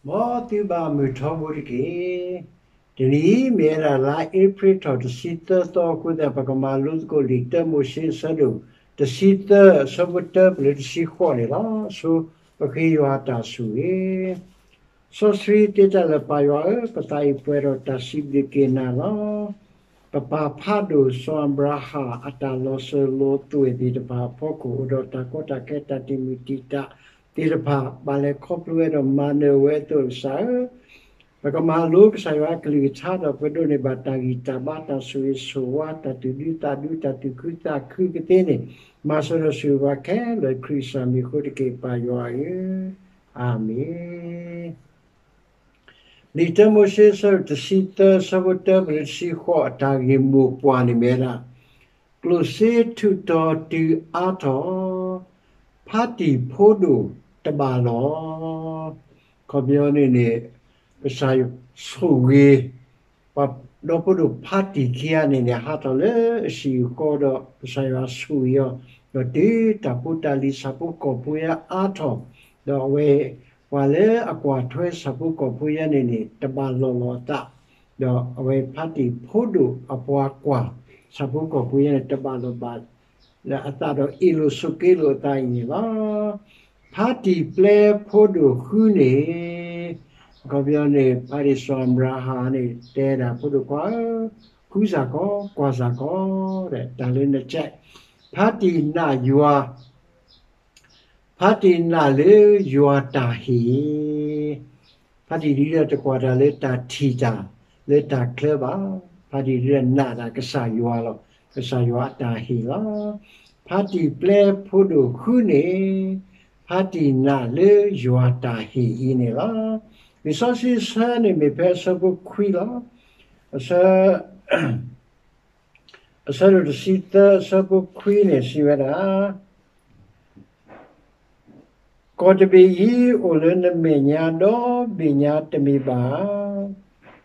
မ်သုဘၣ်မုၢ်ထီဘိတက့ၢ်. တနံၤအံၤမ့ၢ်ဝဲဒၣ်လါအ့ဖြ့ၣ်ထီၣ်တဆံသၢသီအဃိသတး ပကမၤလိသကိးလံာ်တၢမိၤၡ့အဆၢဒိၣ်တဆံသၢ အဆၢဖိတၢပလၢတဆံဃိးန့ၣ်လီၤ. ဆိပဃ့ယွၤအတၢ်ဆိၣ်ဂ့ၤ စီဆှံတဲတၢ်လၢ ပၢ်ယွၤဧၢ, ပသးအံၤပှဲၤဒီးတၢ်စံးဘျုးက့ၤနၤလီၤ. ပပၢ်ဖးဒိၣ်စီၤအၤဘြၤဟၣ်အတၢ်လီၤစၢၤလီၤသွဲၣ်သ့ၣ်တဖၣ်အဖီခိၣ် အိၣ်ဒီးတၢ်ကီတၢ်ခဲတၢ်တံာ်မုၢ်တံာ်တာ်သ့ၣ်တဖၣ် ဘၣ်လဲၤခီဖျိဝဲဒီးမၤနၢၤဝဲအသိးကစၢ်ဧၢ, ပကမၤလိကစၢ်ယွၤအကလုၢ်ကထါဒီးပဒိးန့ၢ်ဘၣ်တၢ်ဂံၢ်တၢ်ဘါ တၢ်ဆိၣ်ဂ့ၤဆိၣ်ဝါ တၢ်သူၣ်ဒူသးဒူ တၢ်သူၣ်ခုသးခုကသ့န့ၣ် မၤစၢၤဒီးဆိၣ်ဂ့ၤပှၤခဲလၢာ် ခရံာ်ကစၢ်မံၤအဃိတက့ၢ် ပၢ်ယွၤဧၢ, အၤမ့ၣ်. လံာ်တၢမိၤၡ့အဆၢဒိၣ်တဆံသၢ အဆၢဖိတၢပလၢတဆံဃိးအတၢ်ဂ့ၢ်မိၢ်ပှၢ်န့ၣ်မ့ၢ်ဝဲဒၣ် ကျိၣ်စ့ထူးတီၤတုၤအါထီၣ်, ဖါတံၢ်ဖိဒိၣ်တဘၣ်လီၢ်. ခီပညီန့ၣ်န့ၣ် ကစၢ်ဆိၣ်ဂ့ၤ ပှၤဒီဖိဒိၣ်ဖါတံၢ်ခံဂၤန့ၣ်န့ၣ် ဟးထီၣ်လၢအဟံၣ်အဃီဒီး ကစၢ်ယွၤဆိၣ်ဂ့ၤအီၤ, ဒီးတုၤတၢ်ဖိတၢ်လံၤဆၣ်ဖိကီၢ်ဖိယါအါထီၣ်, ဒီးအဝဲ ပှၤလၢအကွၢ်ထွဲဆၣ်ဖိကီၢ်ဖိယါန့ၣ်န့ၣ် တဘၣ်လီၢ်လီၤအသး, ဒီးအဝဲဖါတံၢ်ဖိဒိၣ်အပှၤကွၢ် ဆၣ်ဖိကီၢ်ဖိယါန့ၣ် တဘၣ်လီၢ်ဘၣ် လၢအသးဒီးအ့ၣ်လိာ်ဆိးက့လိာ်အသးအံၤန့ၣ်လီၤ. ဖါတံၢ်ပျဲဖိဒိၣ်ဃုန့ၣ်, အခီပညီန့ၣ် ဖါတံၢ်စီၤအၤဘြၤဟၣ်န့ၣ် တဲဒၣ်ဖိဒိၣ်ခွါဧၢ, ဃုစ့ၢ်ကီး ကွၢ်စ့ၢ်ကီး, တၢ်လၢနကဲး, ဖါတံၢ်နာ်ယွၤ ဖါတံၢ်နာ်လၢယွၤတၢ်ဟ့ၣ်, ဖါတံၢ်ဒ်ဒီးတကွၢ်တၢ်လၢတၢ်ထံၣ်တၢ် လၢတၢ်ချၢဘၣ်, ဖါတံၢ်ဒ်ဒီးနာ်တၢ်ကစၢ်ယွၤလီၤ, ကစၢ်ယွၤအတၢ်ဟ့ၣ်လီၤ. ဖါတံၢ်ပျဲဖိဒိၣ်ဃုန့ၣ်, ဖါတံၢ်နာ်လၢယွၤတၢ်ဟ့ၣ်အံၤန့ၣ်လီၤ. လံာ်စီဆှံအဆၢန့ၣ်မ့ၢ်ဖဲအဆၢဖိခွံလီၤ. အဆၢ အဆၢဒိၣ်တဆံသၢ အဆၢဖိခွံန့ၣ်စံးဝဲဒၣ်, ကီၢ်တဘ့ၣ်အံၤ အိၣ်လၢနမဲာ်ညါဒီဘ့ၣ်ညါတမ့ၢ်ဘၣ်ဧါ.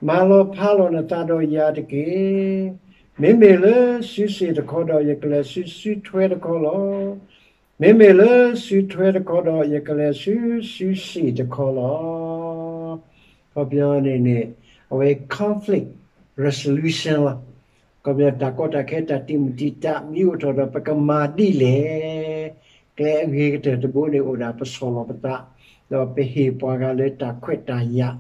မၤလီၤဖးလီၤနသးဒီးယၤတက့ၢ်. မ့မ့ၢ်လၢစုစ့ၣ်တခီဒီး ယကလဲၤဆူစုထွဲတခီလီၤ. မ့မ့ၢ်လၢစုထွဲတခီဒီး ယကလဲၤဆူစုစ့ၣ်တခီလီၤ. ခီပညီန့ၣ်န့ၣ် အဝဲ conflict resolution လီၤ. ခီပညီတၢ်ကီတၢ်ခဲတၢ်တံာ်မုၢ်တံာ်တာ်မ့ၢ်အိၣ်ထီၣ်ဒီး ပကမၤဒ်လဲၣ်, ကျဲအဂ့ၤကတၢၢ်တဘိန့ၣ်အိၣ်ဒၣ်ပဆီၣ်လီၤပသး, ဒီးပဟ့ၣ်ပှၤဂၤလၢတၢ်ခွဲးတၢ်ယာ်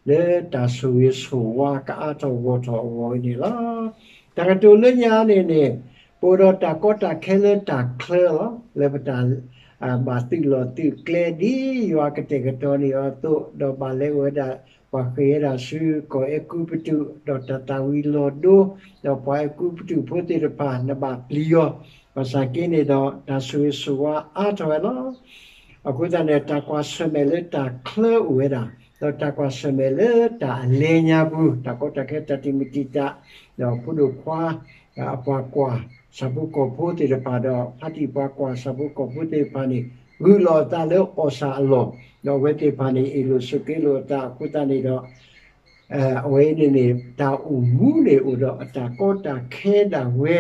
လၢတၢ်ဆိၣ်ဂ့ၤဆိၣ်ဝါကအါထီၣ်ဂီၢ်ထီၣ်အဂီၢ်အံၤန့ၣ်လီၤ. တၢ်ကတိၤလၢညါန့ၣ်န့ၣ် ပအိၣ်ဒီးတၢ်ကီတၢ်ခဲလၢတၢ်ချၢလီၤ. လၢပတၢ် ဘၣ်သုးလီၢ်သုးကျဲဒ်ယွၤကတဲာ်ကတီၤန့ၢ်အီၤအသိး, ဒီးဘၣ်လဲၤအိၣ်ဝဲဒၣ် ပှၤဃ့ၢ်ဝဲဒၣ်ဆူကီၢ်အဲၤကူပတူး ဒီးတၢ်သၣ်ဝံၤလီၤဒိ, ဒီးပှၤအဲၤကူပတူးဖိသ့ၣ်တဖၣ် နဘၣ်ပျံၤအီၤ, ဘၣ်ဆၣ်က့န့ၣ်ဒီး တၢ်ဆိၣ်ဂ့ၤဆိၣ်ဝါအါထီၣ်ဝဲလီၤ. အဃိသတးန့ၣ် တၢ်ကွၢ်ဆၢၣ်မဲာ်လၢတၢ်ချၢအိၣ်ဝဲဒၣ်, ဒီးတၢ်ကွၢ်ဆၢၣ်မဲာ်လၢတၢ်အလဲညါပူၤ, တၢ်ကီတၢ်ခဲတၢ်တံာ်မုၢ်တံာ်တာ်, ဒီးဖိဒိၣ်ခွါ အပှၤကွၢ်ဆၣ်ဖိကီၢ်ဖိသ့ၣ်တဖၣ်ဒီး ဖါတံၢ်ပှၤကွၢ်ဆၣ်ဖိကီၢ်ဖိသ့ၣ်တဖၣ်န့ၣ် ဂုာ်လီၤအသးလၢအီၣ်ဆၣ်အလီၢ်, ဒီးအဝဲသ့ၣ်တဖၣ်န့ၣ် အ့ၣ်လိာ်ဆိးက့လိာ်အသးအဃိသတးန့ၣ်ဒီး အဝဲန့ၣ်န့ၣ် တၢ်အိၣ်မူန့ၣ်အိၣ်ဒီးအတၢ်ကီတၢ်ခဲဒၣ်ဝဲ,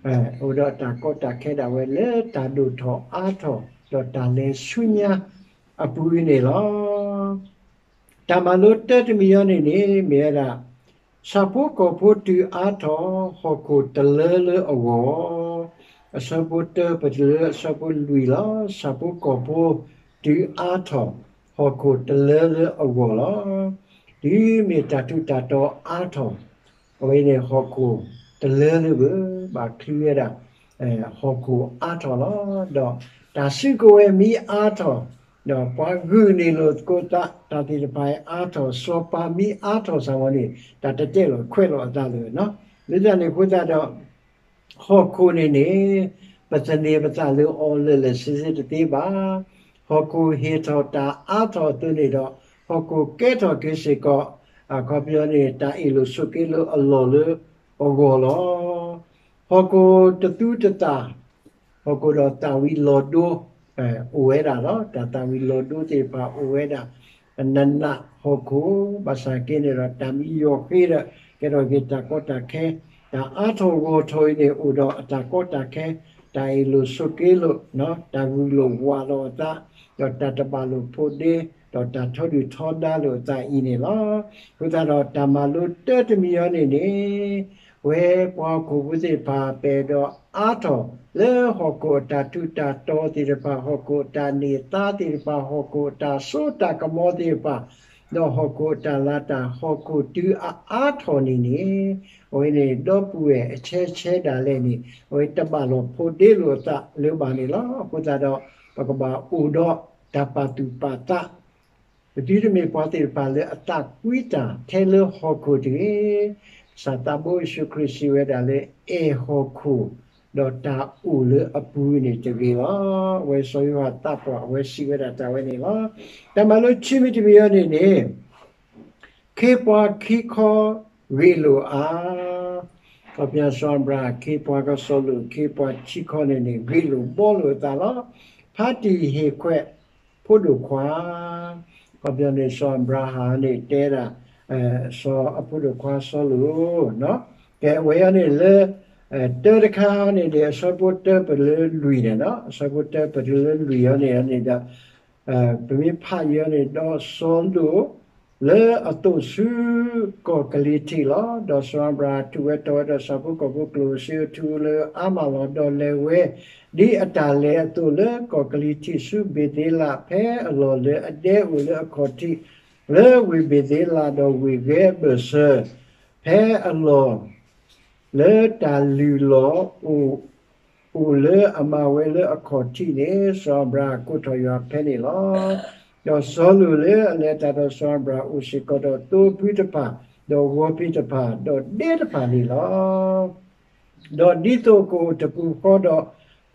အိၣ်ဒီးအတၢ်ကီတၢ်ခဲဒၣ်ဝဲလၢတၢ်ဒိၣ်ထီၣ်အါထီၣ် ဒီးတၢ်လဲၤဆူညါအပူၤန့ၣ်လီၤ. တၢ်မၤလိတၢတမံၤအံၤန့ၣ်န့ၣ် မ့ၢ်ဝဲဒၣ် ဆၣ်ဖိကီၢ်ဖိတုၤအါထီၣ် ဟီၣ်ခိၣ်တလၢလၢအဂီၢ်, အဆၢဖိတၢပတုၤလၢအဆၢဖိလွံၢ်လီၤ. ဆၣ်ဖိကီၢ်ဖိတုၤအါထီၣ် ဟီၣ်ခိၣ်တလၢလၢအဂီၢ်လီၤ. တုၤမ့ၢ်တၢ်ထူးတၢ်တီၤအါထီၣ် အဝဲန့ၣ်ဟီၣ်ခိၣ်တလၢလၢပှဲၤ ဘၣ်ချုးဝဲဒၣ် ဟီၣ်ခိၣ်အါထီၣ်လီၤ. ဒီးတၢ်စုကဝဲၤမ့ၢ်အါထီၣ်, ဒီးပှၤဂုာ်န့ၢ်လိာ်သကိးသး တၢ်သ့ၣ်တဖၣ်အါထီၣ် စီၤပၤမ့ၢ်အါထီၣ်စ့ၢ်ကီးန့ၣ် တၢ်တတဲလီၤခွဲးလီၤအသးလၢၤနီၤ. လၢတၢ်န့ၣ်အဃိသတးဒီး ဟီၣ်ခိၣ်န့ၣ်န့ၣ် ပသန့ၤပသးလၢအီၤလၢာ်လၢာ်ဆ့ဆ့တသ့ဘၣ်. ဟီၣ်ခိၣ်ဟ့ၣ်ထီၣ်တၢ်အါထီၣ်အသိးန့ၣ်ဒီး ဟီၣ်ခိၣ်ကဲထီၣ်က့ၤစ့ၢ်ကီး အခီပညီန့ၣ် တၢ်အ့ၣ်လိာ်ဆိးက့လိာ်အလီၢ်လၢအဂီၢ်လီၤ. ဟီၣ်ခိၣ်တသူတသၣ် ဟီၣ်ခိၣ်ဒီးသၣ်ဝံၤလီၤဒိ အိၣ်ဝဲဒၣ်လီၤ. တၢ်သၣ်ဝံၤလီၤဒိသ့ၣ်တဖၣ်အိၣ်ဝဲဒၣ် နးနးဟီၣ်ခိၣ် ဘၣ်ဆၣ်က့န့ၣ်ဒီး တၢ်မံယီၤဃ့ဒီး ကဲထီၣ်က့ၤတၢ်ကီတၢ်ခဲ, တၢ်အါထီၣ်ဂီၢ်ထီၣ်အံၤန့ၣ် အိၣ်ဒီးအတၢ်ကီတၢ်ခဲ, တၢ်အ့ၣ်လိာ်ဆိးက့လိာ်, တၢ်ဂုာ်လိာ်ဝးလိာ်အသး, ဒီးတၢ်တဘၣ်လိာ်ဖိးဒ့, ဒီးတၢ်ထီဒုၣ်ထီဒါလိာ်အသးအံၤန့ၣ်လီၤ. အဃိသတးဒီးတၢ်မၤလိတၢ်တမံၤအံၤန့ၣ်န့ၣ် ဝဲပှၤဟီၣ်ခိၣ်ဖိသ့ၣ်တဖၣ် ပအဲၣ်ဒိးအါထီၣ်လၢဟီၣ်ခိၣ်အတၢ်ထူးတၢ်တီၤသ့ၣ်တဖၣ်, ဟီၣ်ခိၣ်အတၢ်န့ၢ်သါသ့ၣ်တဖၣ်, ဟီၣ်ခိၣ်အတၢ်စိတၢ်ကမီၤသ့ၣ်တဖၣ်, ဒီးဟီၣ်ခိၣ်အတၢ်လၤတၢ် ဟီၣ်ခိၣ်တုၤအအါထီၣ်န့ၣ်န့ၣ် အဝဲန့ၣ်ဒီပုၢ်ဝဲၢ်အဆဲဆဲဒၣ်လဲာ်န့ၣ် အဝဲတဘၣ်လိာ်ဖိးဒ့လိာ်အသးလၢၤဘၣ်န့ၣ်လီၤ. အဃိသတးဒီး ပကဘၣ်အိၣ်ဒီးတၢ်ပာ်သူၣ်ပာ်သး ပသုတမ့ၢ်ပှၤသ့ၣ်တဖၣ်လၢအသးကွံတၢ်ထဲလၢဟီၣ်ခိၣ်တဂ့ၤ. ကစၢ်သးဘိယ့ၣ်ၡူးခရံာ်စံးဝဲဒၣ်လၢ အဲၣ်ဟီၣ်ခိၣ် ဒီးတၢ်အိၣ်လၢအပူၤန့ၣ်တဂ့ၤလီၤ. အဝဲစီၤယိၤဟၣ်သးပှၢ်အဝဲစံးဝဲဒၣ်တၢ်ဝဲန့ၣ်လီၤ. တၢ်မၤလိခံမံၤတမံၤအံၤန့ၣ်န့ၣ် ခ့ပှၤခံခီဂ့ၢ်လိာ်အါ ခီပညီစီၤအၤဘြၤဟၣ် ခ့ပှၤကီၢ်စီၤလိာ် ခ့ပှၤခံခီန့ၣ်န့ၣ် ဂ့ၢ်လိာ်ဘှီလိာ်အသးလီၤ. ဖါတံၢ်ဟ့ၣ်ခွဲးဖိဒိၣ်ခွါ ခီပညီန့ၣ် စီၤအၤဘြၤဟၣ်န့ၣ်တဲဒၣ် စီၤအဖိဒိၣ်ခွါစီၤလိာ် ကဲ အဝဲအံၤန့ၣ်လၢ တၢတခါန့ၣ်န့ၣ် အဆၢဖိတၢပတုၤလၢလွံၢ်န့ၣ်လီၤ. အဆၢဖိတၢပတုၤလၢလွံၢ်အံၤန့ၣ်န့ၣ်ဒီး ပမ့ၢ်ဖးယံၤန့ၣ် ဒီးစီၤလိာ် လၢအသိးဆူကီၢ်ကလံၤထံးလီၤ. ဒီးစီၤအၤဘြၤဟၣ်ထူၣ်ဝဲတီၤဝဲဒီးဆၣ်ဖိကီၢ်ဖိကျိၣ်စ့အထူလၢအါမးလီၤ. ဒီးလဲၤဝဲ ဒ်အတၢ်လဲၤအသိးလၢကီၢ်ကလံၤထံးဆူဘ့ၤသ့လး ဖဲအလီၢ်လၢအဒဲအိၣ်လၢအခီၣ်ထံး လၢဝ့ၢ်ဘ့ၤသ့လး ဒီးဝ့ၢ်ဂဲၤဘၢၣ်စၢၤ ဖဲအလီၢ် လၢတၢ်လုၢ်လီၢ်အိၣ် အိၣ်လၢအမၤဝဲလၢအခီၣ်ထံးန့ၣ် စီၤအၤဘြၤဟၣ်ကိးထီၣ်ယွၤဖဲန့ၣ်လီၤ. ဒီးစီၤလိာ်လၢအလဲၤတၢ်ဒီးစီၤအၤဘြၤဟၣ်အိၣ်စ့ၢ်ကီးဒီးသိဖိတဖၣ် ဒီးဂီၤဖံးတဖၣ် ဒီးဒဲတဖၣ်န့ၣ်လီၤ. ဒီးဒ်သိးကအိၣ်တပူၤဃီဒီး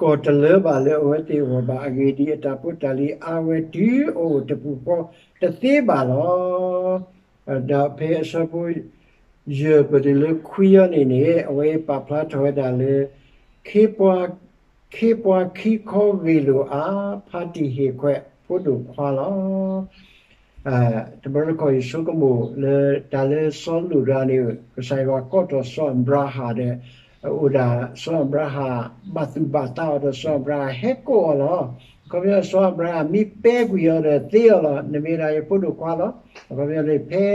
ကီၢ်တလၢဘၣ်လၢအဝဲသ့ၣ်အဂီၢ်ဘၣ်အဂ့ၢ် ဒ်အတၢ်ဖိတၢ်လံၤအါဝဲတုၤအအိၣ်တပူၤဃီတသ့ဘၣ်လီၤ. ဒီးဖဲအဆၢဖိ ယဲၢ်ပတုၤလၢခွံအံၤန့ၣ်န့ၣ် အဝဲပာ်ဖျါထီၣ်ဝဲဒၣ်လၢ ခ့ပှၤခံခီဂ့ၢ်လိာ်အါ ဖါတံၢ်ဟ့ၣ်ခွဲးဖိဒိၣ်ခွါလီၤ. တဘျီတခီၣ်ယဆိကမိၣ်လၢတၢ်လၢစီၤလိာ်တဂၤန့ၣ် ကစၢ်ယွၤကိးထီၣ်စီၤအၤဘြၤဟၣ်ဒီး အိၣ်ဒၣ်စီၤအၤဘြၤဟၣ်ဘၣ်သူၣ်ဘၣ်သးအီၤဒီးစီၤအၤဘြၤဟၣ်ဟဲကိးအီၤလီၤ. အခီပညီစီၤအၤဘြၤဟၣ်မ့ၢ်ပဲကွံာ်အီၤဒီးသ့အီၤလီၤ. နမ့ၢ်ဒၣ်ယဖိဒိၣ်ခွါလီၤ. အခီပညီန့ၣ် ဖဲ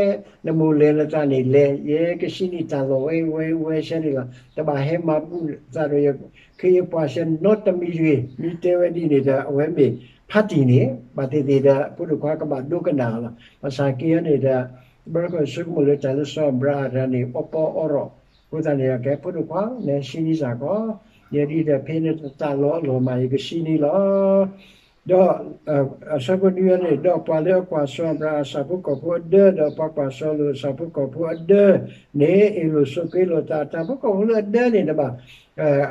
နမိၢ်လဲၤနသးန့ၣ်လဲၤ ယဲကဆံနံၣ်တၢ်လီၢ်ဝဲဝဲဝဲဆဲန့ၣ်လီၤ. တဘၣ်ဟဲမၤဘူၣ်သးဒီးယ ခ့ယပှၤဆဲနီတမံၤတဂ့ၤ. မ့ၢ်တဲဝဲဒ်န့ၣ်ဒီး အဝဲမ့ၢ်ဖါတံၢ်န့ၣ် ဘၣ်သ့ၣ်သ့ၣ်ဒီး ဖိဒိၣ်ခွါကဘၣ်ဒိကနၣ်အီၤလီၤ. ဘၣ်ဆၣ်က့အံၤန့ၣ်ဒီး တဘျီတခီၣ်ဆိကမိၣ်လၢတၢ်လၢစီၤအၤဘြၤဟၣ်တဂၤန့ၣ် အီပီအီရီၣ် အဃိသတးန့ၣ် ကဲဖိဒိၣ်ခွါ နဟဲဆံနံၣ်စ့ၢ်ကီး ယဲဒ်ဒီးဖဲနတသးလီၤအလီၢ်မး ယကဆံနံၣ်လီၤ. ဒီး အဆၢဖိနွံအံၤန့ၣ် ဒီးပှၤလၢအကွၢ်စီၤအၤဘြၤဟၣ်အဆၣ်ဖိကီၢ်ဖိအဒၢ ဒီးပှၤကွၢ်စီၤလိာ်အဆၣ်ဖိကီၢ်ဖိအဒၢန့ၣ် အ့ၣ်လိာ်ဆိးက့လိာ်သး တၢ်ဖိကီၢ်ဖိလၢအဒၢန့ၣ်တဘၣ်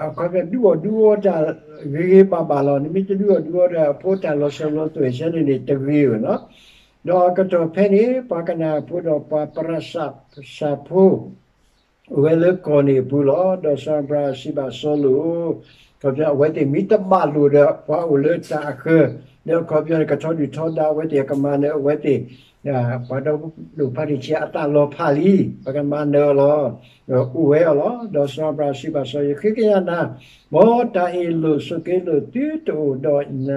အခီပညီဒုးအီၣ်ဒုးအီတၢ်ဂ့ၤဂ့ၤဘၣ်ဘၣ်လီၤ. နမ့ၢ်တဒုးအီၣ်ဒုးအီဒီး အဖိတၢ်လီၤစၢၤလီၤသွဲၣ်ဆဲန့ၣ်န့ၣ် တဂ့ၤဘၣ်လီၤ. ဒီးအကတီၢ်ဖဲန့ၣ် ပှၤကနၤအၣ်ဖိဒီးပှၤပရၤစးဖိ အိၣ်ဝဲလၢကီၢ်န့ၣ်အပူၤလီၤ. ဒီးစီၤအၤဘြၤဟၣ်စံးဘၣ်စီၤလိာ် အခီပညီအဝဲသ့ၣ်မ့ၢ်တဘၣ်လိာ်ဒီး ပှၤအိၣ်လၢတၢ်အဃၢၤ ဒီးအခီပညီန့ၣ် ကထီဒုၣ်ထီဒါအဝဲသ့ၣ်ကမၤနၢၤအဝဲသ့ၣ် ပှၤဒီဒိၣ်ဖါတံၢ်ဆံးအသးလီၤဖးလံ ပကမၤနၢၤအီၤလီၤ. အိၣ်ဝဲအီၤလီၤ. ဒီးစီၤအၤဘြၤဟၣ်စံးဘၣ်စီၤ ယဃ့ကညးနၤ မ်တၢ်အ့ၣ်လိာ်ဆိးက့လိာ်သုတအိၣ်ဒီး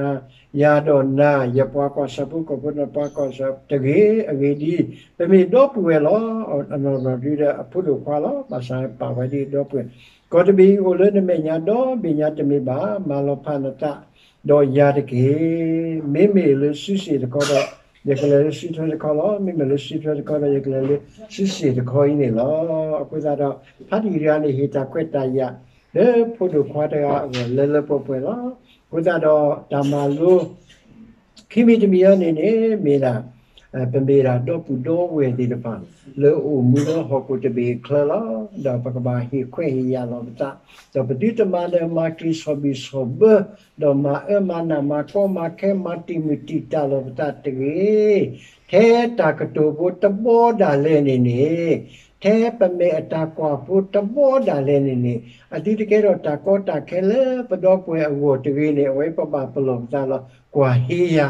ယၤဒီးနၤ ယပှၤကွၢ်ဆၣ်ဖိကီၢ်ဖိ နပှၤကွၢ်ဆၣ်တဂ့ၤ. အဂ့ၢ်ဒ်အံၤ, ပမ့ၢ်ဒီပုၢ်ဝဲၢ်လီၤ. အနီၢ်နီၢ်ဒုဒီးအဖိဒိၣ်ခွါလီၤ. ဘၣ်ဆၣ်ပာ်ဝဲဒ်အံၤ ဒီပုၢ်ဝဲၢ်, ကီၢ်တဘ့ၣ်အံၤအိၣ်လၢနမဲာ်ညါဒီဘ့ၣ်ညါတမ့ၢ်ဘၣ်. မၤလီၤဖးနသးဒီးယၤတက့ၢ်. မ့မ့ၢ်လၢစုစ့ၣ်တခီဒီး ယကလဲၤလၢစုထွဲတခီလီၤ. မ့မ့ၢ်လၢစုထွဲတခီဒီး ယကလဲၤလၢစုစ့ၣ်တခီအံၤန့ၣ်လီၤ. အဃိသတးဒီး ဖါတံၢ်တဂၤန့ၣ် ဟ့ၣ်တၢ်ခွဲးတၢ်ယာ် လၢဖိဒိၣ်ခွါတဂၤအဂီၢ်လၢလၢပှဲၤပှဲၤလီၤ. အဃိသတးဒီး တၢ်မၤလိ ခံမံၤတမံၤအံၤန့ၣ်န့ၣ် မ့ၢ်ဒၣ် ပမ့ၢ်ဒၣ်ဒီပုၢ်ဒီဝဲၢ်သ့ၣ်တဖၣ် လၢအိၣ်မူလၢဟီၣ်ခိၣ်တဘ့ၣ်အချၢလီၤ. ဒီးပကဘၣ်ဟ့ၣ်ခွဲးဟ့ၣ်ယာ်လီၤပသး, ဒီးပသုတမၤနၢၤမၤကျံၤဆီၣ်ဘံၣ်ဆီၣ်ဘၢ, ဒီးမၤအၢမၤနးမၤကီမၤခဲမၤတံာ်မုၢ်တံာ်တာ်လီၤပသးတဂ့ၤ. ထဲတၢ်ကတိၤဖိတဘီဒၣ်လဲာ်န့ၣ်န့ၣ်, ထဲပမဲာ်အတၢ်ကွၢ်ဖိတဘီဒၣ်လဲာ်န့ၣ်န့ၣ်, အသုတကဲထီၣ်တၢ်ကီတၢ်ခဲလၢပဒီပုၢ်ဝဲၢ်အဂီၢ်တဂ့ၤန့ၣ် အဝဲပဘၣ်ပလီၢ်ပသးလီၤ. ကွၢ်ဟ့ယၤ,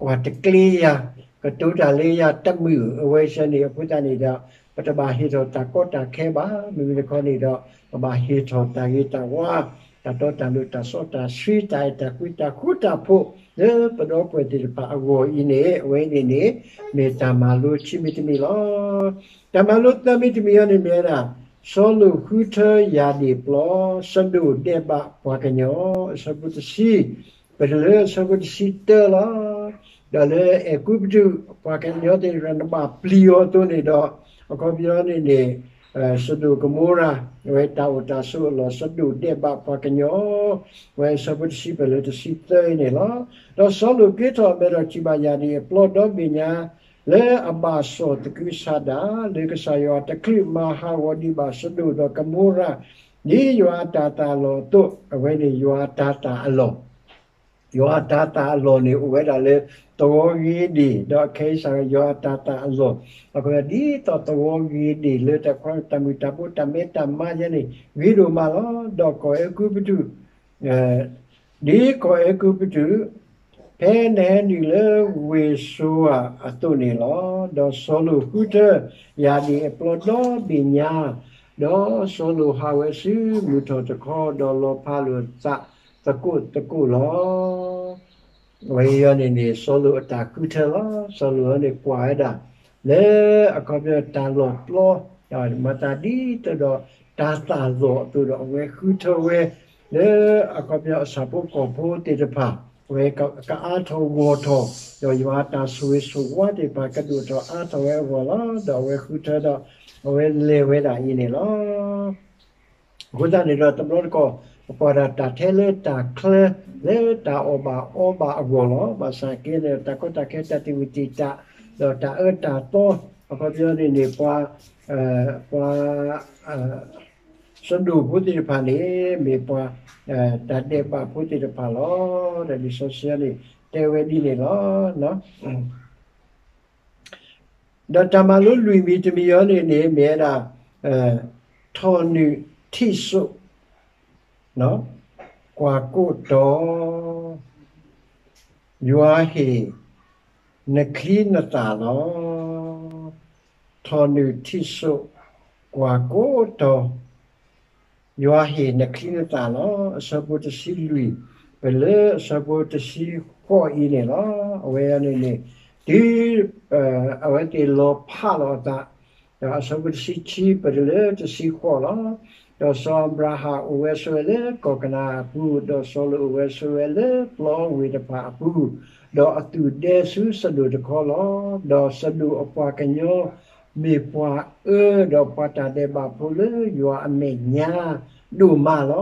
ကွၢ်တကျ့ယၤ, ကတိၤတၢ်လၢယၤတမုာ်အဝဲဆၢန့ၣ် အဃိသတးန့ၣ်ဒီး ပတဘၣ်ဟ့ၣ်ထီၣ်တၢ်ကီတၢ်ခဲဘၣ်. မ့မ့ၢ်တခီန့ၣ်ဒီး ပဘၣ်ဟ့ၣ်ထီၣ်တၢ်ဂ့ၤတၢ်ဝါ တၢ်တီတၢ်လိၤ တၢ်စီတၢ်ဆှံ တၢ်အဲၣ်တၢ်ကွံ တၢ်ဃူတၢ်ဖိး လၢပဒီပုၢ်ဝဲၢ်သ့ၣ်တဖၣ်အဂီၢ်အံၤန့ၣ် အဝဲန့ၣ်န့ၣ် မ့ၢ်တၢ်မၤလိခံမံၤတမံၤလီၤ. တၢ်မၤလိသၢမံၤတမံၤအံၤန့ၣ်မ့ၢ်ဝဲဒၣ် စီၤလိာ်ဃုထၢယၢ်ဒ့ၣ်ပျီ စဒိၣ်ဒဲးဘးပှၤကညီ အဆၢဖိတဆံ ပတုၤလၢအဆၢဖိတဆံတၢလီၤ. ဒီးလၢအဲၤကူပတူး ပှၤကညီသ့ၣ်တဖၣ် နဘၣ်ပျံၤအီၤအသိးန့ၣ်ဒီး အခီပညီန့ၣ်န့ၣ် စဒိၣ်ကမိရၤ အဝဲတၢ်အိၣ်တၢ်ဆိးအလီၢ် စဒိၣ်ဒဲးဘးပှၤကညီ အဝဲအဆၢဖိတဆံပတုၤလၢတဆံသၢအံၤန့ၣ်လီၤ. ဒီးစီၤလိာ်က့ၤထီၣ်အမဲာ်ဒီးထံၣ်ဘၣ်ယၢ်ဒ့ၣ်အပျီဒီဘ့ၣ်ညါ လၢအဘၣ်စီၣ်သကုၤဆးဒး လၢကစၢ်ယွၤတချုးမၤဟးဂီၤဒံးဘၣ်စဒိၣ်ဒီးကမိရၤ ဒ်ယွၤအတၤသၣ်အလီၢ်အသိး အဝဲန့ၣ်ယွၤအတၤသၣ်အလီၢ် ယွၤအတၤသၣ်အလီၢ်န့ၣ် အိၣ်ဝဲဒၣ်လၢသဝီဂ့ၤဒ့ၣ် ဒီးအခဲအံၤစ့ၢ်ကီး ယွၤအတၤသၣ်အလီၢ် အခီပညီဒ်သိးသဝီဂ့ၤဒ့ၣ်လၢတၢ်ခွါတၢ်မုာ်တၢ်ဘိးတၢ်မဲတၢ်မါယဲန့ၣ် ဂ့ၤဒိၣ်မးလီၤ. ဒီးကီၢ်အဲၤကူပတူး ဒ်ကီၢ်အဲၤကူပတူး ဖဲနဟဲနုာ်လၢဝ့ၢ်စိဧၤအသိးန့ၣ်လီၤ. ဒီးစီၤလိာ်ဃုထၢယၢ်ဒ့ၣ်အပျီဒီဘ့ၣ်ညါ ဒီးစီၤလိာ်ဟးဝဲဆူမုၢ်ထီၣ်တခီ ဒီးလီၤဖးလိာ်အသးသကိးသကိးလီၤ. အဝဲအံၤန့ၣ်န့ၣ် စီၤလိာ်အတၢ်ဃုထၢလီၤ. စီၤလိာ်န့ၣ်ကွၢ်ဝဲဒၣ် လၢအခီပညီတၢ်လီၢ်ပျီ မၤသးဒ်သိးဒီးတၤသၣ်လီၢ်အသိးဒီး အဝဲဃုထၢဝဲ လၢအခီပညီအဆၣ်ဖိကီၢ်ဖိသ့ၣ်တဖၣ် အဝဲကအါထီၣ်ဂီၢ်ထီၣ် ဒီးယွၤအတၢ်ဆိၣ်ဂ့ၤဆိၣ်ဝါသ့ၣ်တဖၣ်ကဒိၣ်ထီၣ်အါထီၣ်ဝဲအဂီၢ်လီၤ. ဒီးအဝဲဃုထၢဒီး အဝဲလဲၤဝဲဒၣ်အံၤန့ၣ်လီၤ. အဃိသတးန့ၣ်ဒီး တဘျီတခီၣ် ပကွၢ်ဒၣ်တၢ်ထဲလၢတၢ်ချၢ လၢတၢ်အီၣ်ဘၣ်အီဘၣ်အဂီၢ်လီၤ. ဘၣ်ဆၣ်က့န့ၣ် တၢ်ကီတၢ်ခဲ တၢ်သံၣ်ဝံၣ်တံာ်တာ် ဒီးတၢ်အၢတၢ်သီ အခီပညီန့ၣ်န့ၣ် ပှၤ ပှၤ စဒိၣ်ဖိသ့ၣ်တဖၣ်န့ၣ် မ့ၢ်ပှၤ တၢ်ဒဲးဘးဖိသ့ၣ်တဖၣ်လီၤ. ဒီးလံာ်စီဆှံန့ၣ် တဲဝဲဒ်န့ၣ်လီၤ. ဒီးတၢ်မၤလိလွံၢ်မံၤတမံၤအံၤန့ၣ်န့ၣ် မ့ၢ်ဝဲဒၣ် ထီၣ်နုာ်ထံၣ်စိး ကွၢ်ကိးတီၤ ယွၤဟ့ၣ်နချံနသၣ်လီၤ. ထီၣ်နုာ်ထံၣ်စိး ကွၢ်ကိးတီၤ ယွၤဟ့ၣ်နချံနသၣ်လီၤ. အဆၢဖိတဆံလွံၢ် ပတုၤလၢအဆၢဖိတဆံဃိးအံၤန့ၣ်လီၤ. အဝဲန့ၣ်န့ၣ် တုၤ အဝဲသ့ၣ်လီၤဖးလီၤအသး ဒီးအဆၢဖိတဆံခံ ပတုၤလၢတဆံဃိးလီၤ. ဒီးစီၤအၤဘြၤဟၣ်အိၣ်ဝဲဆိးဝဲလၢကီၢ်ကနၤအၣ်အပူၤ, ဒီးစီၤလိာ်အိၣ်ဝဲဆိးဝဲလၢပျီဝ့ၢ်တဖၣ်အပူၤ, ဒီးအသူၣ်ဒဲဆူစဒိၣ်တခီလီၤ. ဒီးစဒိၣ်အပှၤကညီ မ့ၢ်ပှၤအၢ ဒီးပှၤတၢ်ဒဲးဘးဖိလၢယွၤအမဲာ်ညါဒိၣ်မးလီၤ.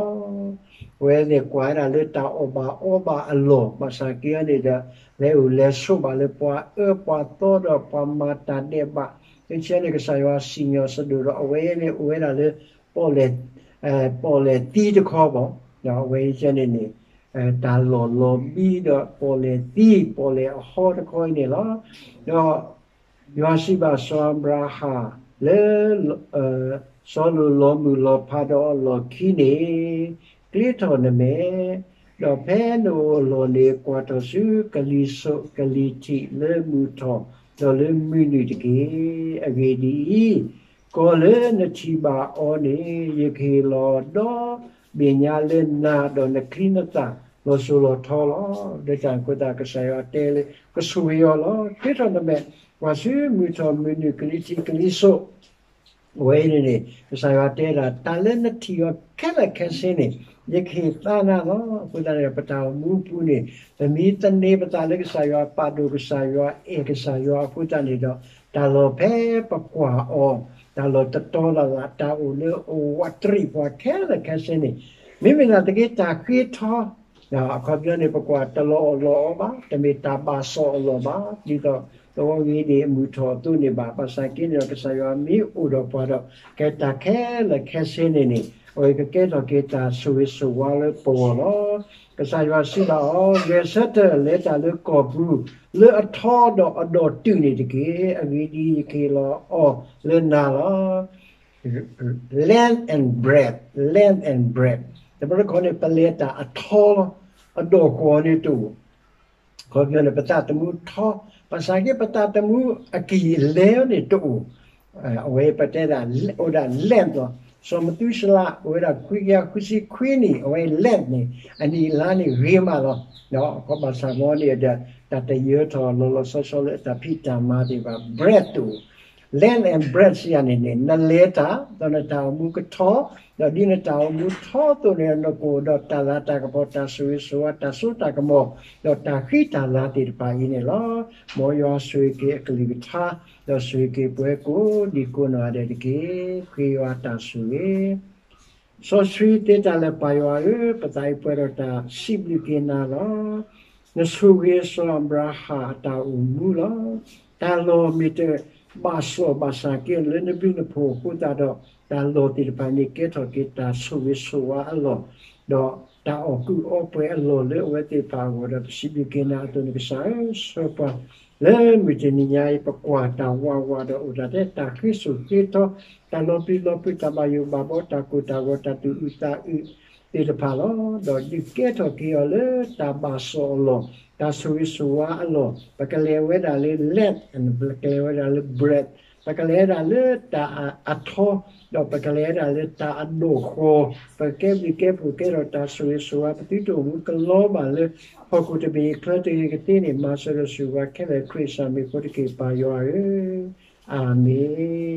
အဝဲသ့ၣ်ကွၢ်ဝဲဒၣ်လၢတၢ်အီၣ်ဘၣ်အီဘၣ်အလီၢ် ဘၣ်ဆၣ်က့န့ၣ်ဒီး လဲၤအိၣ်လဲၤဆိးဘၣ်လၢပှၤအၢပှၤသီဒီးပှၤမၤတၢ်ဒဲးဘး, အဝဲန့ၣ်ကစၢ်ယွၤစံၣ်ညီၣ်စဒိၣ်ဒီး အဝဲန့ၣ်အိၣ်ဝဲဒၣ်လၢ ပီၣ်လဲၣ် ပီၣ်လဲၣ်သံတခီဘၣ်, ဒီးအဝဲန့ၣ်န့ၣ် တၢ်လီၢ်လီၤဘံဒီးပီၣ်လဲၣ်သံ ပီၣ်လဲၣ်အဟီတခီအံၤန့ၣ်လီၤ. ဒီး ယွၤစံးဘၣ်စီၤအၤဘြၤဟၣ်လၢ စီၤလိာ်လီၤမုၢ်လီၤဖးဒီးအလီၢ်ခံန့ၣ် ကျ့ထီၣ်နမဲာ်, ဒီးဖဲနအိၣ်အလီၢ်န့ၣ် ကွၢ်ထီၣ်ဆူကလံၤစိးကလံၤထံးလၢမုၢ်ထီၣ် ဒီးလၢမုၢ်နုာ်တက့ၢ်. အဂ့ၢ်ဒ်အံၤ, ကီၢ်လၢနထံၣ်ဘၣ်အီၤန့ၣ် ယကဟ့ၣ်လီၤဒီဘ့ၣ်ညါလၢနၤဒီးနချံနသၣ်လီၤစိၤလီၤထီလီၤ. ဒီးတၢ်အဃိသတးကစၢ်ယွၤတဲလၢ ကဆိၣ်ဂ့ၤအီၤလီၤ. ကျ့ထီၣ်နမဲာ်, ကွၢ်ဆူမုၢ်ထီၣ်မုၢ်နုာ်ကလံၤထံးကလံၤစိး အဝဲအံၤန့ၣ်န့ၣ် ကစၢ်ယွၤတဲဒၣ် တၢ်လၢနထံၣ်အီၤခဲလၢာ်ခဲဆ့န့ၣ် ယကဟ့ၣ်သါနၤလီၤ. အဃိသတးန့ၣ် ပတၢ်အိၣ်မူအပူၤန့ၣ် ပမ့ၢ်သန့ၤပသးလၢကစၢ်ယွၤ ပာ်ဒိၣ်ကစၢ်ယွၤ အဲၣ်ကစၢ်ယွၤအဃိသတးန့ၣ်ဒီး တၢ်လီၢ်ဖဲပကွၢ်အီၤ တၢ်လီၢ်တတီၤလၢ်လၢ် တၢ်အိၣ်လၢအဝးတရံးပှၤခဲလၢာ်ခဲဆ့န့ၣ် မ့မ့ၢ်နာ်သက့တၢ်ဃ့ထီ အခီပညီန့ၣ် ပကွၢ်တလီၤအီၣ်လီၤအီဘၣ်, တမ့ၢ်တၢ်ဘၣ်စီၣ်အလီၢ်ဘၣ်, ဒ်သိးသဝီဂ့ၤဒ့ၣ်အမုၢ်ထီၣ်အသိးန့ၣ်ဘၣ်. ဘၣ်ဆၣ်က့န့ၣ်ဒီး ကစၢ်ယွၤမ့ၢ်အိၣ်ဒီးပှၤဒီး ကဲတၢ်ခဲလၢာ်ခဲဆ့န့ၣ်န့ၣ် အဝဲကကဲထီၣ်က့ၤတၢ်ဆိၣ်ဂ့ၤဆိၣ်ဝါလၢပဂီၢ်လီၤ. ကစၢ်ယွၤစံးဘၣ်အီၤ, ဂဲၤဆၢထၢၣ်လဲၤတၢ်လၢကီၢ်ပူၤ လၢအထီဒီးအဒီၣ်တုာ်န့ၣ်တက့ၢ်. အဂ့ၢ်ဒ်အံၤ, ယကဟ့ၣ်လီၤအီၤလၢနၤလီၤ. Length and breadth, length and breadth. တဘျီတခီၣ်န့ၣ် ပလဲၤတၢ်အထီလီၤ, အဒီၣ်ဃီၤန့ၣ်တအိၣ်. အခီပညီန့ၣ် ပသးသမူထီ, ဘၣ်ဆၣ်က့ ပသးသမူအကံၢ်အလဲန့ၣ်တအိၣ်. အဝဲပတဲဒၣ် အိၣ်ဒၣ် length လီၤ. စီၤမသူၡလး အိၣ်ဝဲဒၣ်ခွံကယၤဃုဆံခွံနံၣ်, အဝဲ land န့ၣ် အနံၣ်အလါန့ၣ်ဂ့ၤမးလီၤ. ဒီးအခီပညီဘၣ်ဆၣ်န့ၣ်ဒီး တၢ်တယၢၤထီၣ်လီၤလီၤဆီဆီလၢအတၢ်ဖံးတၢ်မၤသ့ၣ်တဖၣ် bread တအိၣ်. Land and bread စံးယၤန့ၣ်န့ၣ် နလဲၤတၢ် ဒီးနတၢ်အိၣ်မူကထီ, ဒီးဒ်နတၢ်အိၣ်မူထီအသိးန့ၣ် နကအိၣ်ဒီးတၢ်လၤတၢ်ကပီၤ တၢ်ဆိၣ်ဂ့ၤဆိၣ်ဝါ တၢ်စိတၢ်ကမီၤ ဒီးတၢ်ဃံတၢ်လၤသ့ၣ်တဖၣ်အံၤန့ၣ်လီၤ. မ်ယွၤဆိၣ်ဂ့ၤက့ၤအကလုၢ်ကထါ ဒီးဆိၣ်ဂ့ၤက့ၤပှၤကိးဒံကိးနီၢ်ဂၤဒဲးတက့ၢ်. ဃ့ယွၤတၢ်ဆိၣ်ဂ့ၤ. စီဆှံသ့တၢ်လၢပၢ်ယွၤဧၢ, ပသးအံၤပှဲၤဒီးတၢ်စံးဘျုးက့ၤနၤလီၤ. နဆိၣ်ဂ့ၤစီၤအၤဘြၤဟၣ်အတၢ်အိၣ်မူလီၤ. တၢ်လီၢ်မ့ၢ်တဘၣ်စီၣ်ဘၣ်ဆၣ်က့ၤလၢနဘျုးနဖှိၣ်အဃိသတးဒီး တၢ်လီၢ်သ့ၣ်တဖၣ်န့ၣ်ကဲထီၣ်က့ၤတၢ်ဆိၣ်ဂ့ၤဆိၣ်ဝါအလီၢ်, ဒီးတၢ်အီၣ်ကုးအီပှဲၤအလီၢ်လၢအဝဲသ့ၣ်တဖၣ်အဂီၢ်ဒီး ပစံးဘျုးက့ၤနၤအသိးန့ၣ် ကစၢ်ဧၢ, ဆှၢပှၤ လၢမုၢ်တနံၤညါအံၤ ပကွၢ်တၢ်ဝးဝးဒီးအိၣ်တၢ်ထဲတၢ်ဃ့စိၣ်ဃ့ထီ, တၢ်လီၤပျံၤလီၤဖုး တၢ်ဘၣ်ယိၣ်ဘၣ်ဘီ တၢ်ကိၢ်တၢ်ဂီၤ တၢ်သူၣ်အုးသးအုးသ့ၣ်တဖၣ်လီၤ. ဒီးဒုးကဲထီၣ်က့ၤအီၤလၢတၢ်ဘၣ်စီၣ်အလီၢ်, တၢ်ဆိၣ်ဂ့ၤဆိၣ်ဝါအလီၢ်, ပကလဲၤဝဲဒၣ်လၢ land, ပကလဲၤဝဲဒၣ်လၢ bread, ပကလဲၤဝဲဒၣ်လၢတၢ်အထီ, ဒီးပကလဲၤဝဲဒၣ်လၢတၢ်အဒိၣ်ဃီၤ, ပကကဲဘျုးကဲဖှိၣ်ကဲထီၣ်တၢ်ဆိၣ်ဂ့ၤဆိၣ်ဝါ ပသုတအိၣ်မူကလီဘၣ်လၢ ဟီၣ်ခိၣ်တဘ့ၣ်အချၢတဂ့ၤကသ့န့ၣ် မၤစၢၤဒီးဆိၣ်ဂ့ၤပှၤခဲလၢာ် ခရံာ်စၢ်မံၤအဃိတက့ၢ် ပၢ်ယွၤဧၢ, အၤမ့ၣ်.